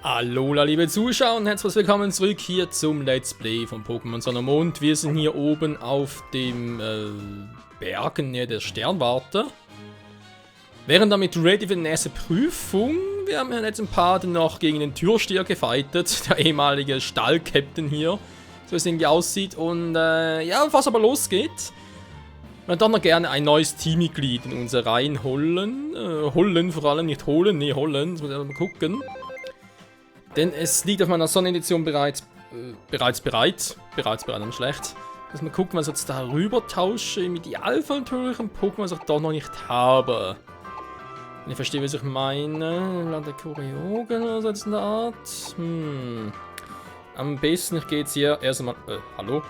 Hallo liebe Zuschauer und herzlich willkommen zurück hier zum Let's Play von Pokémon Sonne und Mond. Wir sind hier oben auf dem Bergen näher der Sternwarte. Wären damit ready für die nächste Prüfung. Wir haben ja jetzt ein paar noch gegen den Türsteher gefightet, der ehemalige Stall-Captain hier, so wie es irgendwie aussieht. Und ja, was aber losgeht, wir doch noch gerne ein neues Teammitglied in unsere Reihen holen. Holen vor allem, nicht holen, nee, holen, das muss ich mal gucken. Denn es liegt auf meiner Sonnenedition bereits bereit, dann schlecht. Dass wir gucken, was ich jetzt da rüber tausche. Im Idealfall natürlich ein Pokémon, was ich doch noch nicht habe. Wenn ich verstehe, was ich meine. Lande Kuriogen oder so in der Art. Am besten, ich gehe jetzt hier erst einmal. Hallo?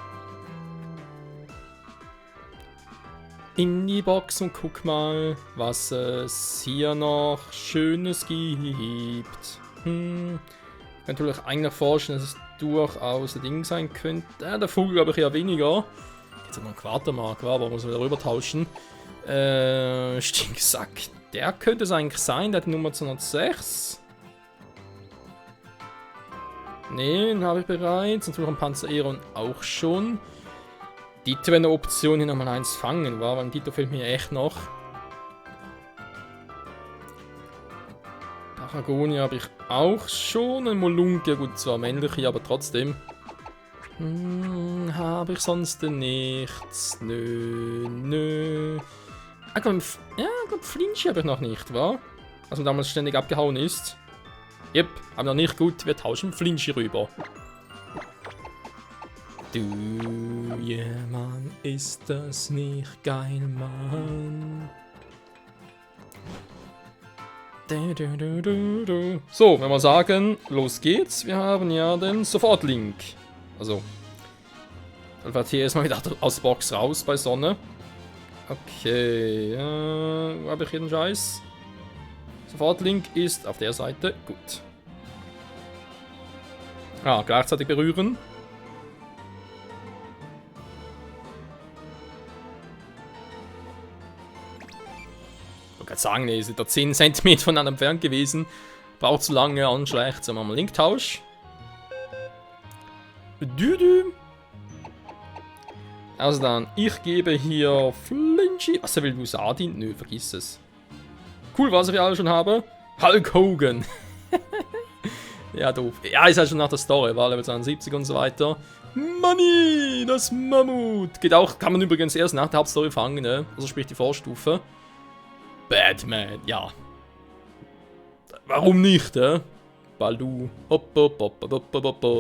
In die Box und guck mal, was es hier noch Schönes gibt. Ich kann natürlich eigentlich vorstellen, dass es durchaus ein Ding sein könnte. Der Vogel glaube ich eher weniger. Jetzt haben wir einen Quatermark, aber muss man darüber tauschen. Stinksack. Der könnte es eigentlich sein, der hat die Nummer 206. Ne, den habe ich bereits. Natürlich ein Panzer-Eron auch schon. Dito wäre eine Option, hier nochmal eins fangen, war, weil Dito fehlt mir echt noch. Paragoni habe ich auch schon. Ein Molunke, gut, zwar männliche, aber trotzdem. Habe ich sonst denn nichts? Nö. Ich glaube, Flinchy habe ich noch nicht, wa? Also damals ständig abgehauen ist. Yep, aber noch nicht gut. Wir tauschen Flinchy rüber. Du, yeah, Mann, ist das nicht geil, Mann? So, wenn wir sagen, los geht's. Wir haben ja den Sofortlink. Also, dann wird hier erstmal wieder aus der Box raus bei Sonne. Okay, wo habe ich hier den Scheiß? Sofortlink ist auf der Seite. Gut. Ah, gleichzeitig berühren. Ich kann sagen, nee, sind da 10 cm voneinander entfernt gewesen. Braucht zu lange an, schlecht. Sagen wir mal Linktausch. Also dann, ich gebe hier Flinchy. Was will Lusadin? Nö, vergiss es. Cool, was ich alle schon habe. Hulk Hogan. Ja, doof. Ja, ist halt schon nach der Story, war Level 72 und so weiter. Money, das Mammut. Geht auch, kann man übrigens erst nach der Hauptstory fangen, ne? Also sprich die Vorstufe. Batman, ja. Warum nicht, Baloo.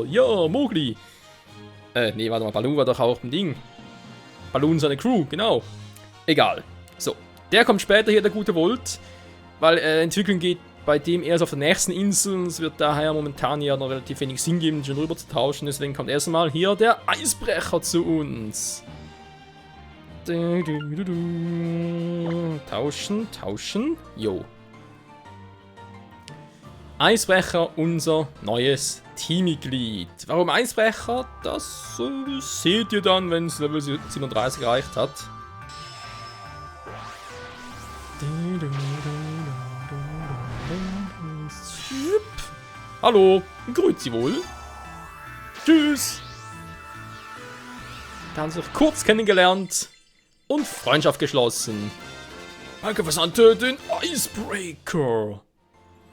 Ja, Mowgli. Nee, warte mal, Baloo war doch auch ein Ding. Baloo und seine Crew, genau. Egal. So, der kommt später hier, der gute Volt. Weil Entwicklung geht bei dem erst auf der nächsten Insel. Es wird daher momentan ja noch relativ wenig Sinn geben, schon rüber zu tauschen. Deswegen kommt erstmal hier der Eisbrecher zu uns. Tauschen. Jo. Eisbrecher, unser neues Teammitglied. Warum Eisbrecher? Das seht ihr dann, wenn es Level 37 erreicht hat. Hallo, grüezi wohl. Tschüss. Da haben sie sich kurz kennengelernt. Und Freundschaft geschlossen. Danke fürs Antöten, Icebreaker.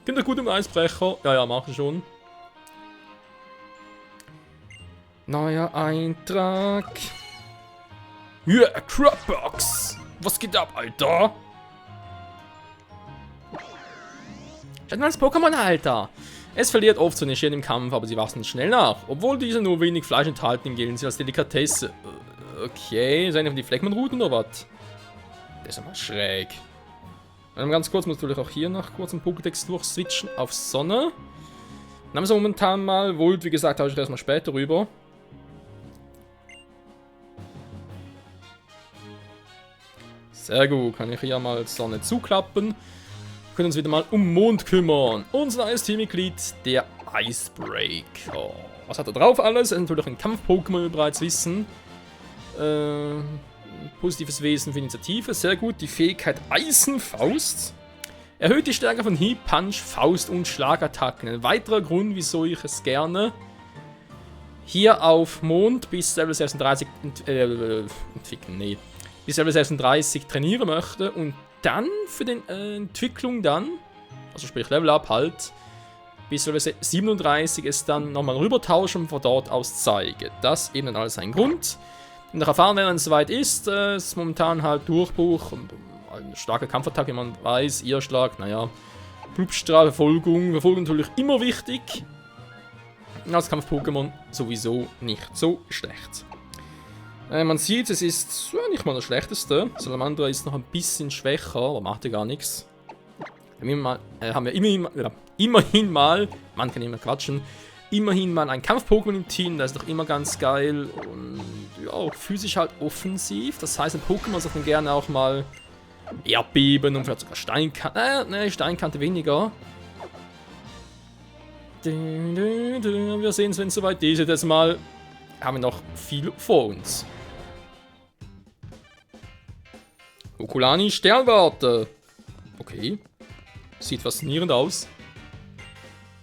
Kinder gut im Eisbrecher. Ja, machen schon. Neuer Eintrag. Yeah, Crabbox. Was geht ab, Alter? Ein neues Pokémon, Alter. Es verliert oft so eine Schirn im Kampf, aber sie wachsen schnell nach. Obwohl diese nur wenig Fleisch enthalten, gelten sie als Delikatesse. Okay, sind die Fleckmann-Routen oder was? Das ist aber schräg. Ganz kurz, muss natürlich auch hier nach kurzem Pokédex durchswitchen auf Sonne. Dann haben wir momentan mal Volt, wie gesagt, tausche ich erstmal später rüber. Sehr gut, kann ich hier mal Sonne zuklappen. Können uns wieder mal um Mond kümmern. Unser neues Teammitglied, der Icebreaker. Was hat er drauf alles? Natürlich ein Kampf-Pokémon, wie wir bereits wissen. Positives Wesen für Initiative, sehr gut. Die Fähigkeit Eisenfaust. Erhöht die Stärke von Hieb, Punch, Faust und Schlagattacken. Ein weiterer Grund, wieso ich es gerne hier auf Mond bis Level 36 bis Level 36 trainieren möchte und dann für die Entwicklung dann, also sprich Level Up halt, bis Level 37 es dann nochmal rübertauschen und von dort aus zeige. Das eben dann alles ein Grund. Und nach erfahren, wenn man soweit ist, ist momentan halt Durchbruch, eine starke Kampfattacke, man weiß, Irrschlag, naja, Blubstrahl, Verfolgung natürlich immer wichtig. Als Kampf-Pokémon sowieso nicht so schlecht. Man sieht, es ist nicht mal das schlechteste. Salamandra ist noch ein bisschen schwächer, aber macht ja gar nichts. Haben wir immerhin mal, man kann immer quatschen, immerhin mal ein Kampf-Pokémon im Team, das ist doch immer ganz geil. Und ja, auch physisch halt offensiv. Das heißt, ein Pokémon sollte gerne auch mal Erdbeben und vielleicht sogar Steinkante. Steinkante weniger. Wir sehen es, wenn es soweit ist. Das Mal haben wir noch viel vor uns. Okulani Sternwarte. Okay. Sieht faszinierend aus.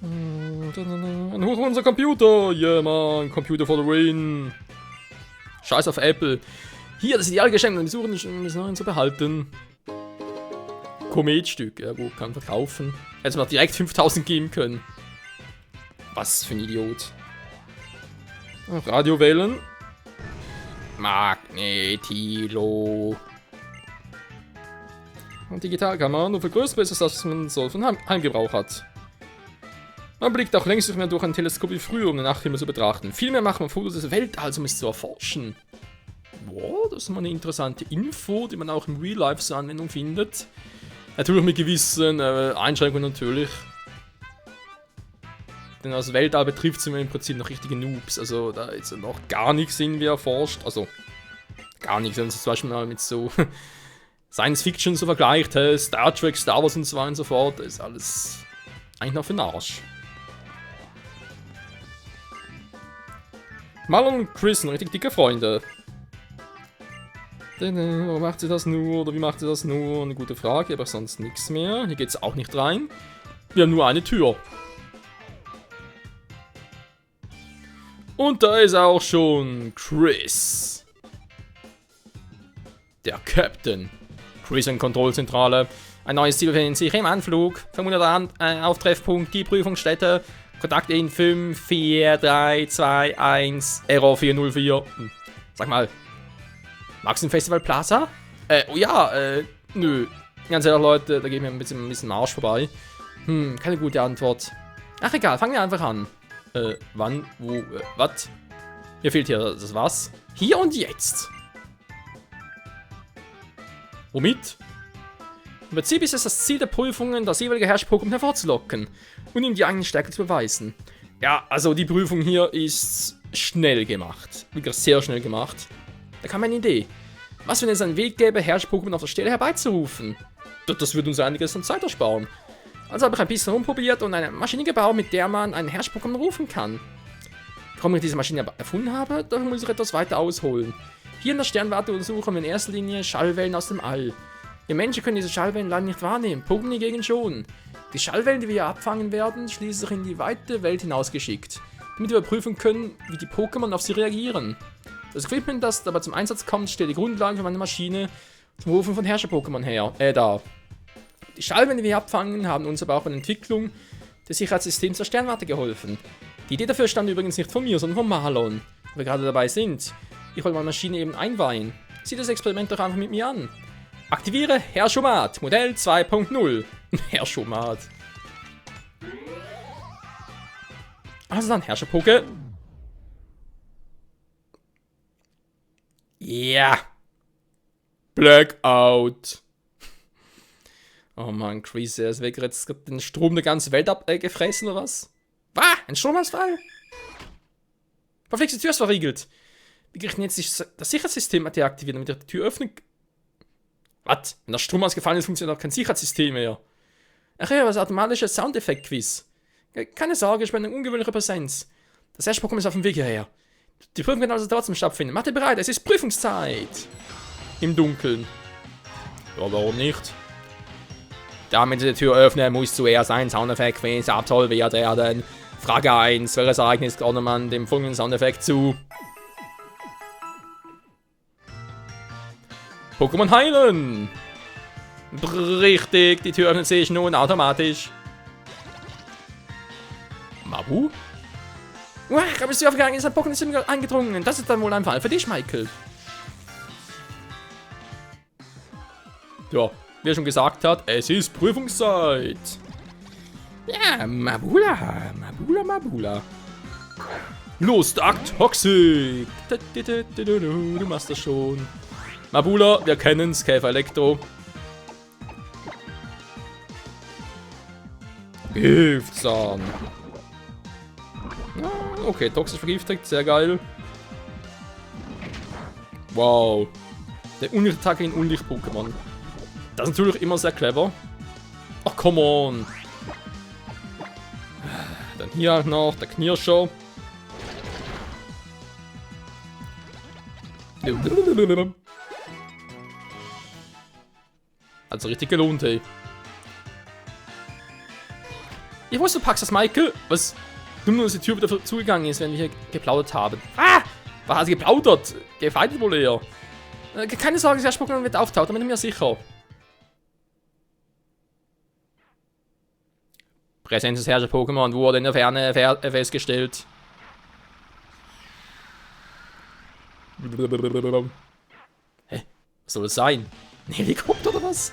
Ein Hoch unser Computer. Yeah, man. Computer for the win. Scheiß auf Apple. Hier, das ideale Geschenk, um die Suchen zu behalten. Kometstück. Ja gut, kann verkaufen. Hätte man direkt 5000 geben können. Was für ein Idiot. Radiowellen. Magnetilo. Und Digitalkamera nur für Größeres ist, als man so von Heimgebrauch hat. Man blickt auch längst nicht mehr durch ein Teleskop wie früher, um den Nachthimmel zu betrachten. Vielmehr macht man Fotos des Weltalls, um es zu erforschen. Boah, das ist mal eine interessante Info, die man auch im Real Life zur Anwendung findet. Natürlich mit gewissen Einschränkungen natürlich. Denn das Weltall betrifft sind wir im Prinzip noch richtige Noobs. Also da ist noch gar nichts irgendwie erforscht. Also gar nichts, wenn man es zum Beispiel mal mit so Science Fiction so vergleicht. Star Trek, Star Wars und so weiter und so fort. Das ist alles eigentlich noch für den Arsch. Marlon und Chris sind richtig dicke Freunde. Warum macht sie das nur? Oder wie macht sie das nur? Eine gute Frage, aber sonst nichts mehr. Hier geht es auch nicht rein. Wir haben nur eine Tür. Und da ist auch schon Chris. Der Captain. Chris in Kontrollzentrale. Ein neues Ziel befindet sich im Anflug. 500 Auftreffpunkt, die Prüfungsstätte. Kontakt in 5, 4, 3, 2, 1, Error 404. Sag mal, magst du ein Festival Plaza? Oh ja, nö. Ganz ehrlich, Leute, da geht mir ein bisschen Marsch vorbei. Keine gute Antwort. Ach egal, fangen wir einfach an. Wann, wo, was? Hier fehlt hier das was. Hier und jetzt. Womit? Im Prinzip ist es das Ziel der Prüfungen, das jeweilige Herrscher-Pokémon hervorzulocken und ihm die eigene Stärke zu beweisen. Ja, also die Prüfung hier ist schnell gemacht. Wirklich sehr schnell gemacht. Da kam eine Idee. Was, wenn es einen Weg gäbe, Herrscher-Pokémon auf der Stelle herbeizurufen? Das würde uns einiges an Zeit ersparen. Also habe ich ein bisschen rumprobiert und eine Maschine gebaut, mit der man einen Herrscher-Pokémon rufen kann. Warum ich diese Maschine erfunden habe, dafür muss ich etwas weiter ausholen. Hier in der Sternwarte untersuchen wir in erster Linie Schallwellen aus dem All. Wir Menschen können diese Schallwellen leider nicht wahrnehmen, Pokémon hingegen schon. Die Schallwellen, die wir hier abfangen werden, schließlich in die weite Welt hinausgeschickt, damit wir überprüfen können, wie die Pokémon auf sie reagieren. Das Equipment, das dabei zum Einsatz kommt, stellt die Grundlagen für meine Maschine zum Rufen von Herrscher-Pokémon her, dar. Die Schallwellen, die wir hier abfangen, haben uns aber auch bei der Entwicklung des Sicherheitssystems der Sternwarte geholfen. Die Idee dafür stammt übrigens nicht von mir, sondern von Marlon, wo wir gerade dabei sind. Ich wollte meine Maschine eben einweihen. Sieh das Experiment doch einfach mit mir an. Aktiviere Herrschomat, Modell 2.0. Herrschomat. Also dann, Herrscher-Poké. Ja. Yeah. Blackout. Oh Mann, Chris, er ist weg. Jetzt hat den Strom der ganzen Welt abgefressen oder was? Was? Ein Stromausfall? Verflixte Tür ist verriegelt. Wie kriegt denn jetzt das Sicherheitssystem deaktiviert, damit ich die Tür öffnen? Was? Wenn der Strom ausgefallen ist, funktioniert auch kein Sicherheitssystem mehr. Ach ja, was automatisches Soundeffekt-Quiz. Keine Sorge, ich bin eine ungewöhnliche Präsenz. Das Herrscher-Pokémon ist auf dem Weg hierher. Die Prüfung kann also trotzdem stattfinden. Macht ihr bereit, es ist Prüfungszeit. Im Dunkeln. Ja, warum nicht? Damit Sie die Tür öffnen, muss zuerst ein Soundeffekt absolviert werden. Frage 1. Welches Ereignis ordnet man dem folgenden Soundeffekt zu? Pokémon heilen! Richtig, die Tür öffnet sich nun automatisch. Mabu? Uah, aber ist die aufgegangen, ist ein Pokémon eingedrungen. Das ist dann wohl ein Fall für dich, Michael. Ja, wie er schon gesagt hat, es ist Prüfungszeit. Ja, Mabula, Mabula, Mabula. Los, Dark Toxic. Du machst das schon. Mabula, wir kennen's, Käfer Elektro. Giftzahn. Okay, toxisch vergiftet, sehr geil. Wow. Der Unlicht-Attacke in Unlicht-Pokémon. Das ist natürlich immer sehr clever. Ach, come on. Dann hier halt noch der Knirscher. Also richtig gelohnt, ey. Ich wusste, du packst das, Michael. Was? Nur, dass die Tür wieder zugegangen ist, wenn wir hier geplaudert haben. Ah! Was hast du geplaudert? Gefeitet wohl eher. Keine Sorge, der Pokémon wird auftauchen, da bin ich mir sicher. Präsenz des Herrscher-Pokémon wurde in der Ferne festgestellt. Hä? Was soll das sein? Ein Helikopter oder was?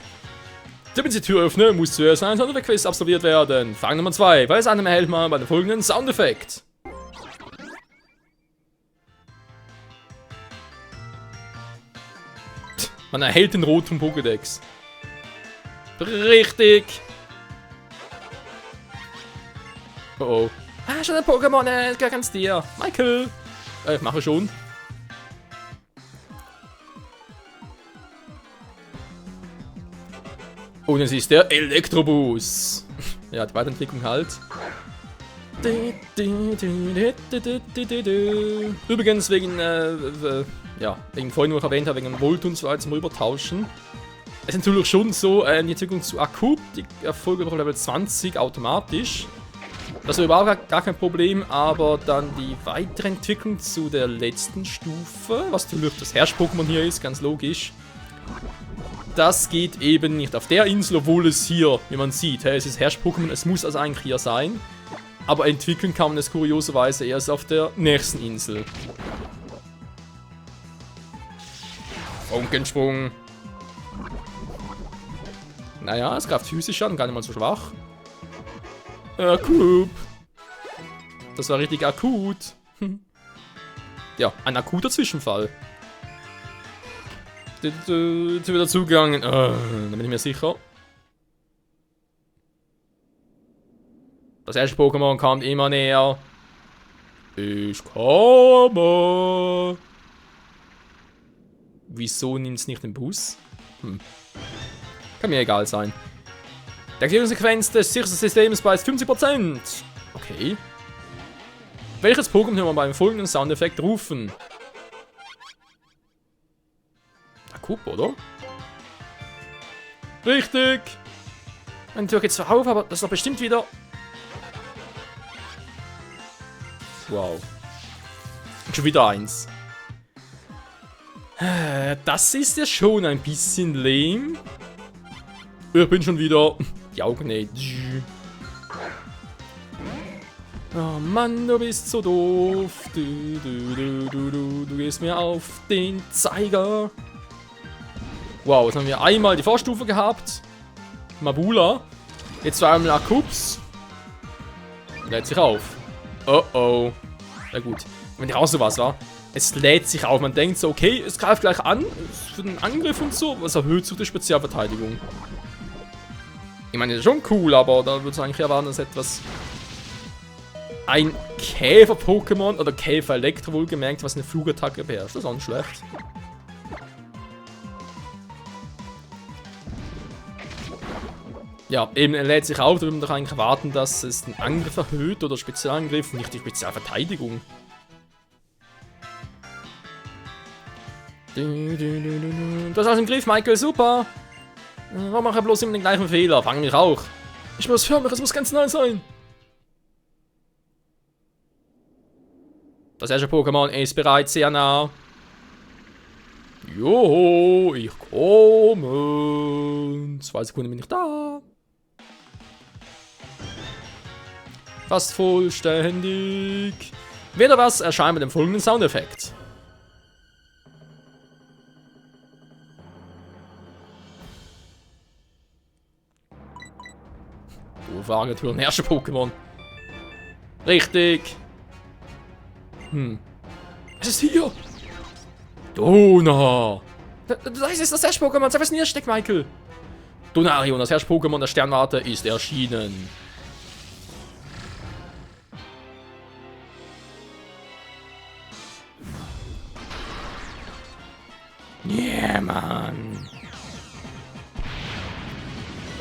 Damit die Tür öffnen, muss zuerst ein Soundeffekt absolviert werden. Frage Nummer 2. Welches einem erhält man bei dem folgenden Soundeffekt? Man erhält den roten Pokédex. Richtig. Oh oh. Ah, schon ein Pokémon, es gehört ganz dir. Michael. Mache schon. Und es ist der Elektrobus. Ja, die Weiterentwicklung halt. Übrigens wegen, ja, wegen vorhin noch erwähnt habe, wegen Volt und so weiter zum Rübertauschen. Es ist natürlich schon so, die Entwicklung zu Akku, die erfolgt auf Level 20 automatisch. Das ist überhaupt gar kein Problem, aber dann die weitere Entwicklung zu der letzten Stufe, was natürlich das Herrsch-Pokémon hier ist, ganz logisch. Das geht eben nicht auf der Insel, obwohl es hier, wie man sieht, es ist Herrsch-Pokémon, es muss also eigentlich hier sein. Aber entwickeln kann man es kurioserweise erst auf der nächsten Insel. Funkensprung. Naja, es greift physisch an, gar nicht mal so schwach. Akut. Das war richtig akut. Ja, ein akuter Zwischenfall. Jetzt wieder zugegangen. Da bin ich mir sicher. Das erste Pokémon kommt immer näher. Ich komme. Wieso nimmt es nicht den Bus? Kann mir egal sein. Die Aktivierungssequenz des Sicherheitssystems bei 50%. Okay. Welches Pokémon können wir beim folgenden Soundeffekt rufen? Akub, oder? Richtig! Meine Tür geht zwar auf, aber das ist doch bestimmt wieder. Wow. Und schon wieder eins. Das ist ja schon ein bisschen lame. Ich bin schon wieder. Die Augen nicht. Oh Mann, du bist so doof. Du gehst mir auf den Zeiger. Wow, jetzt haben wir einmal die Vorstufe gehabt. Mabula. Jetzt zweimal Akubs. Lädt sich auf. Oh oh. Na gut. Wenn die auch sowas war. Es lädt sich auf. Man denkt so, okay, es greift gleich an. Für den Angriff und so. Was erhöht so die Spezialverteidigung. Ich meine, das ist schon cool, aber da würde es eigentlich erwarten, dass etwas. Ein Käfer-Pokémon oder Käfer-Elektro wohlgemerkt, was eine Flugattacke beherrscht. Das ist auch nicht schlecht. Ja, eben, er lädt sich auf, da würde man doch eigentlich erwarten, dass es den Angriff erhöht oder Spezialangriff, nicht die Spezialverteidigung. Du hast alles im Griff, Michael, super! Warum mache ich bloß immer den gleichen Fehler? Fang mich auch. Ich muss hören, es muss ganz neu sein. Das erste Pokémon ist bereits sehr nah. Joho, ich komme. 2 Sekunden bin ich da. Fast vollständig. Wieder was erscheint mit dem folgenden Soundeffekt. Agentur, ein erster Pokémon. Richtig. Was ist hier? Dona. Das ist das erste Pokémon. Was ist denn hier steckt, Michael? Donarion, das erste Pokémon der Sternwarte, ist erschienen. Yeah, Mann.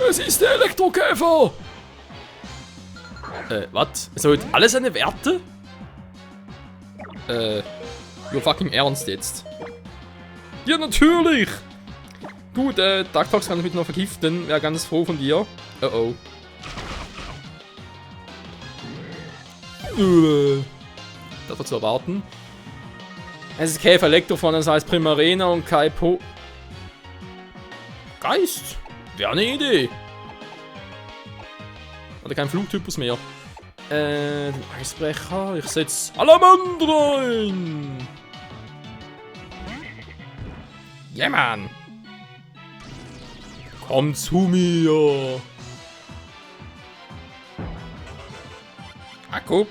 Es ist der Elektrokäfer. Was? Es hat alle seine Werte? Nur fucking ernst jetzt. Ja, natürlich! Gut, Darktox kann ich mit noch vergiften. Wäre ganz froh von dir. Oh oh. Das war zu erwarten. Es ist Käfer Elektrofon, das heißt Primarena und Kaipo. Geist! Wäre eine Idee. Oder kein Flugtypus mehr. Eisbrecher. Ich setze Alamandra ein. Ja, Mann. Komm zu mir. Akup.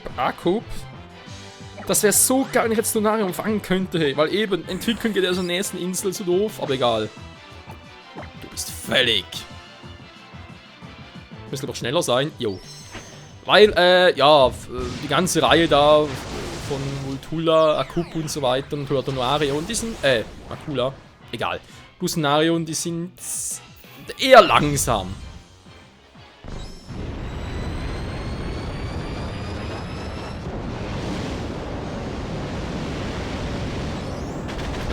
Das wäre so geil, wenn ich jetzt Donarium fangen könnte. Hey. Weil eben, entwickeln geht ja zur nächsten Insel so doof. Aber egal. Du bist fällig. Müsste aber schneller sein. Jo. Weil, ja, die ganze Reihe da von Voltula, Akup und so weiter und Donarion, die sind, Makula, egal. Lucenarion, die sind eher langsam.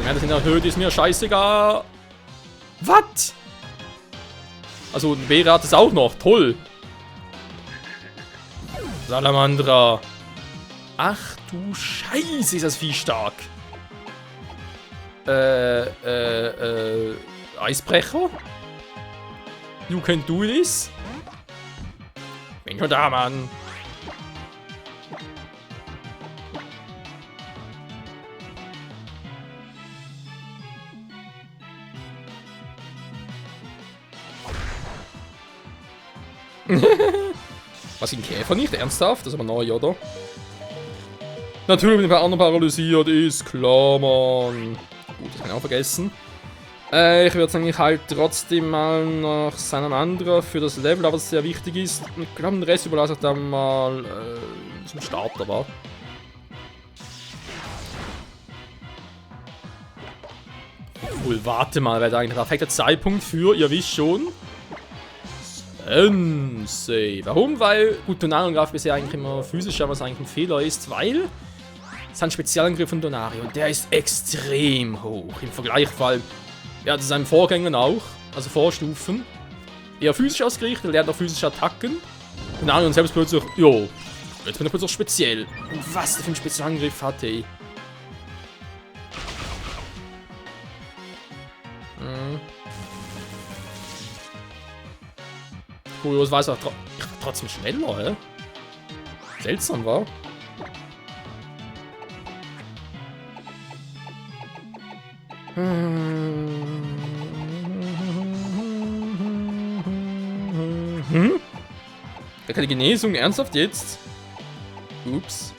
Wenn das in der Höhe ist mir scheißegal. Was? Also, ein Bäre hat es auch noch, toll. Salamandra. Ach du Scheiße, ist das Vieh stark. Eisbrecher? You can do this? Bin schon da, Mann. Was, ein Käfer nicht? Ernsthaft? Das ist aber neu, oder? Natürlich bin ich bei anderen paralysiert, ist klar, Mann. Gut, das kann ich auch vergessen. Ich würde es eigentlich halt trotzdem mal nach seinem anderen für das Level, aber es sehr wichtig ist. Ich glaube, den Rest überlasse ich dann mal zum Starter, war. Obwohl, warte mal, wäre da eigentlich der perfekte Zeitpunkt für, ihr wisst schon. Sensei. Warum? Weil, gut, Donarion greift bisher eigentlich immer physischer, was eigentlich ein Fehler ist, weil sein Spezialangriff von Donarion, der ist extrem hoch. Im Vergleich vor allem, ja, zu seinen Vorgängern auch, also Vorstufen. Eher physisch ausgerichtet, lernt auch physische Attacken. Donarion selbst plötzlich, jo, jetzt bin ich plötzlich speziell. Und was der für einen Spezialangriff hat, ey. Kurios weiß auch trotzdem schneller, hä? Seltsam, war. Da kann die Genesung ernsthaft jetzt? Ups.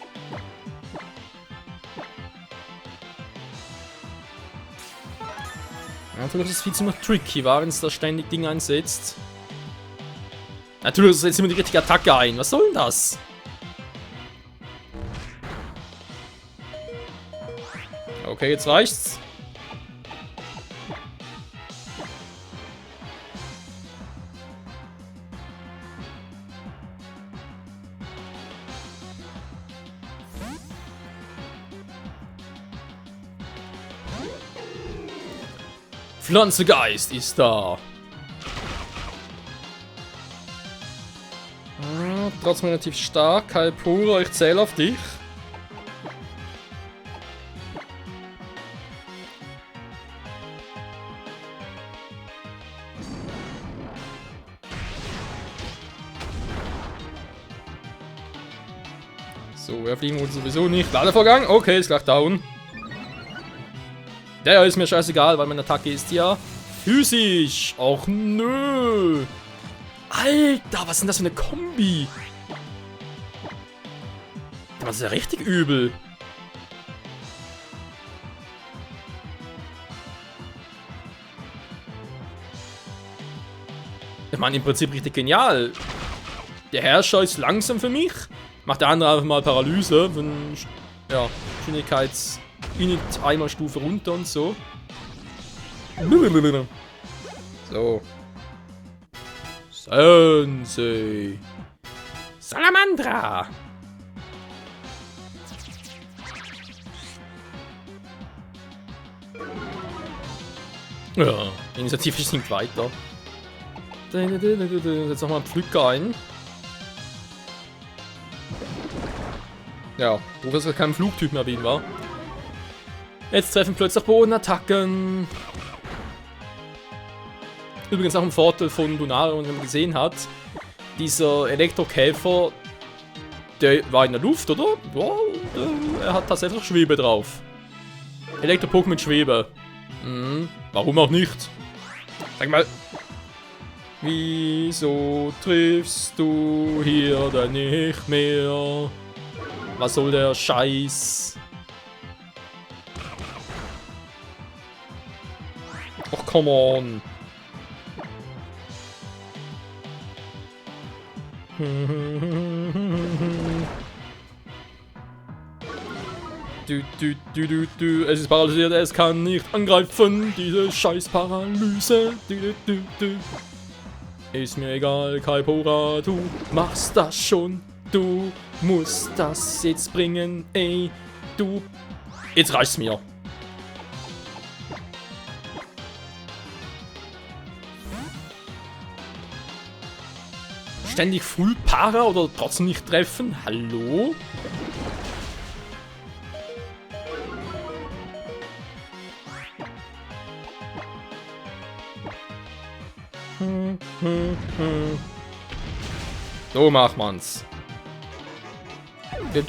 Natürlich ist es viel zu noch tricky, war, wenn es da ständig Dinge einsetzt. Natürlich setzt immer die richtige Attacke ein. Was soll denn das? Okay, jetzt reicht's. Pflanzegeist ist da. Trotzdem relativ stark. Kalpura, ich zähle auf dich. So, er fliegen wurde sowieso nicht. Ladevorgang, okay, ist gleich down. Der ist mir scheißegal, weil meine Attacke ist ja physisch. Och nö. Alter, was ist denn das für eine Kombi? Das ist ja richtig übel. Ich meine, im Prinzip richtig genial. Der Herrscher ist langsam für mich. Macht der andere einfach mal Paralyse. Von, ja, Geschwindigkeits-Init-Eimer-Stufe runter und so. So. Sensei. Salamandra. Ja, die Initiative sinkt weiter. Jetzt nochmal einen Pflücker ein. Ja, wo es kein Flugtyp mehr wie ihn war. Jetzt treffen plötzlich Bodenattacken. Übrigens auch ein Vorteil von Lunarion, wenn man gesehen hat. Dieser Elektrokäfer, der war in der Luft, oder? Ja, er hat tatsächlich Schwebe drauf. Elektro-Pokémon mit Schwebe. Warum auch nicht? Sag mal. Wieso triffst du hier denn nicht mehr? Was soll der Scheiß? Och, come on. Es ist paralysiert, es kann nicht angreifen. Diese scheiß Paralyse. Ist mir egal, Kalpura, du machst das schon. Du musst das jetzt bringen, ey. Du. Jetzt reicht's mir. Ständig Full Para oder trotzdem nicht treffen? Hallo? So macht man's. Ja,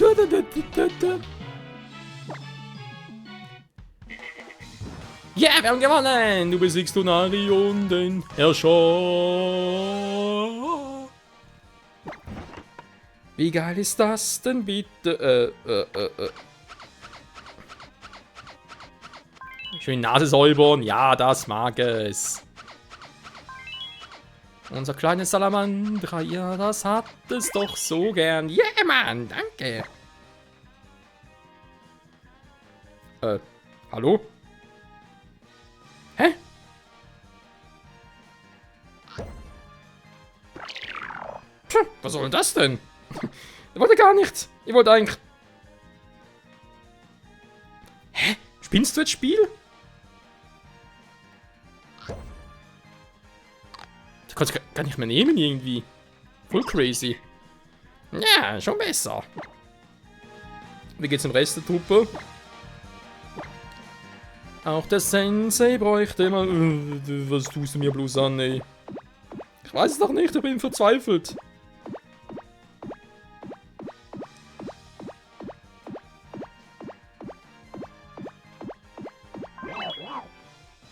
yeah, wir haben gewonnen! Du besiegst Lunarion, den Herrscher. Wie geil ist das denn bitte? Schön Nase säubern. Ja, das mag es. Unser kleines Salamandra, ja, das hat es doch so gern. Yeah, Mann, danke. Hallo? Hä? Was soll denn das denn? Ich wollte gar nicht. Ich wollte eigentlich... Hä? Spinnst du jetzt Spiel? Das kannst du gar nicht mehr nehmen irgendwie. Voll crazy. Ja, schon besser. Wie geht's dem Rest der Truppe? Auch der Sensei bräuchte mal... Was tust du mir bloß an, ey? Ich weiß es doch nicht, ich bin verzweifelt.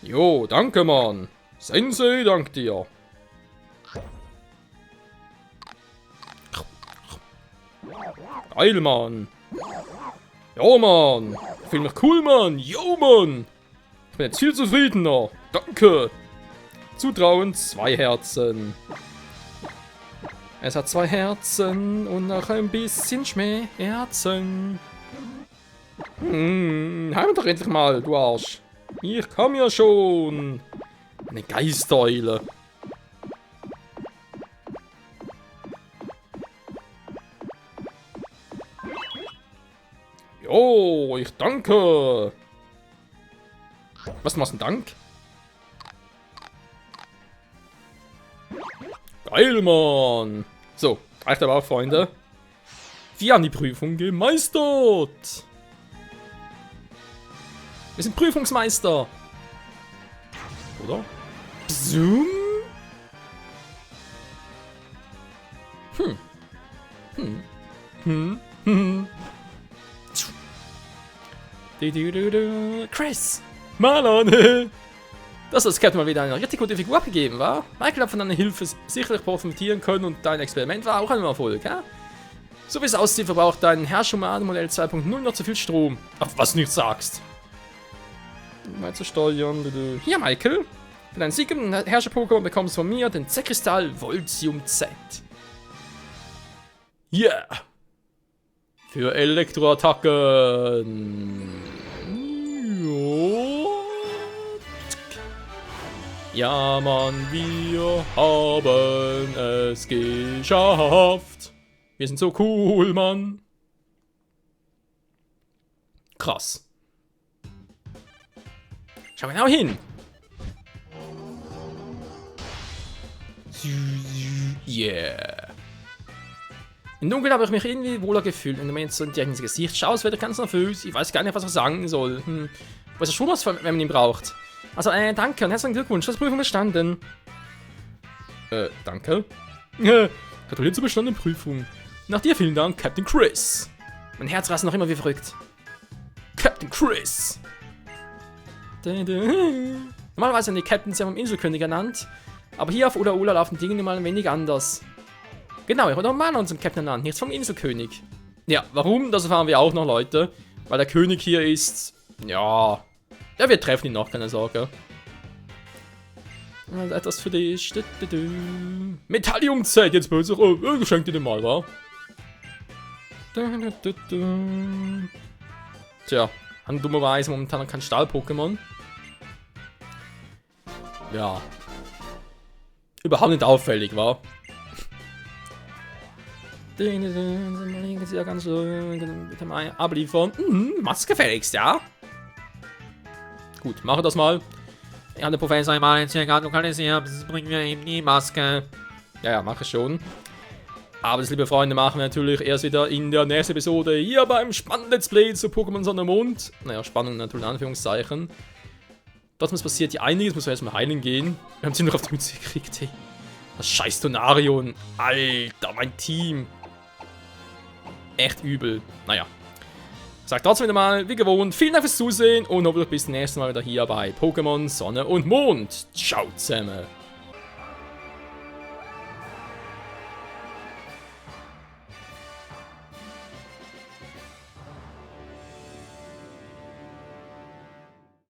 Jo, danke, Mann. Sensei, dank dir. Geil, Mann. Jo, Mann. Ich fühle mich cool, Mann. Jo, Mann. Ich bin jetzt viel zufriedener. Danke. Zutrauen, 2 Herzen. Es hat 2 Herzen und noch ein bisschen Schmerzen. Heim doch endlich mal, du Arsch. Ich komm ja schon. Eine Geistereule. Jo, ich danke. Was machst du denn Dank? Geil, Mann. So, Reicht aber auch, Freunde. Wir haben die Prüfung gemeistert. Wir sind Prüfungsmeister. Oder? Zoom? Chris! Marlon! Das Captain mal wieder eine richtig gute Figur abgegeben, war? Michael hat von deiner Hilfe sicherlich profitieren können und dein Experiment war auch ein Erfolg, ja? So wie es aussieht, verbraucht dein Herrschuman-Modell 2.0 noch zu viel Strom. Auf was du nicht sagst. Mal zu steuern, bitte. Hier, Michael. Für deinen Sieg im Herrscher-Pokémon bekommst du von mir den Z-Kristall Voltium Z. Yeah! Für Elektroattacken. Ja, Mann, wir haben es geschafft. Wir sind so cool, Mann. Krass. Schau genau hin. Yeah. Im Dunkeln habe ich mich irgendwie wohler gefühlt. Und wenn man jetzt so direkt ins Gesicht schaut, wird er ganz nervös. Ich weiß gar nicht, was ich sagen soll. Wo ist der Schumas, wenn man ihn braucht? Also, danke und herzlichen Glückwunsch. Du hast Prüfung bestanden. Danke. Gratuliere zur bestandenen Prüfung. Nach dir vielen Dank, Captain Chris. Mein Herz rast noch immer wie verrückt. Captain Chris. Normalerweise sind die Captains ja vom Inselkönig ernannt. Aber hier auf Ula laufen Dinge nun mal ein wenig anders. Genau, ich wurde Marlon zum Captain ernannt, nichts vom Inselkönig. Ja, warum? Das erfahren wir auch noch, Leute. Weil der König hier ist... Ja... Ja, wir treffen ihn noch, keine Sorge. Etwas für dich. Metallium-Zeit, jetzt böse. Oh, geschenkt dir den mal, wa? Tja, haben dummerweise momentan kein Stahl-Pokémon. Ja. Überhaupt nicht auffällig, wa? Ja, ganz mal abliefern. Maske gefälligst, ja? Gut, mache das mal. Ja, der Professor einmal circa lokalisiert. Das bringen wir ihm die Maske. Ja, mache ich schon. Aber das, liebe Freunde, machen wir natürlich erst wieder in der nächsten Episode hier beim spannenden Let's Play zu Pokémon Sonne und Mond. Naja, spannend natürlich in Anführungszeichen. Dort muss passiert hier einiges, muss man erstmal heilen gehen. Wir haben sie nur auf die Mütze gekriegt, ey. Das scheiß Tonarion. Alter, mein Team. Echt übel. Naja. Sagt trotzdem wieder mal, wie gewohnt, vielen Dank fürs Zusehen und hoffentlich bis zum nächsten Mal wieder hier bei Pokémon Sonne und Mond. Ciao zusammen.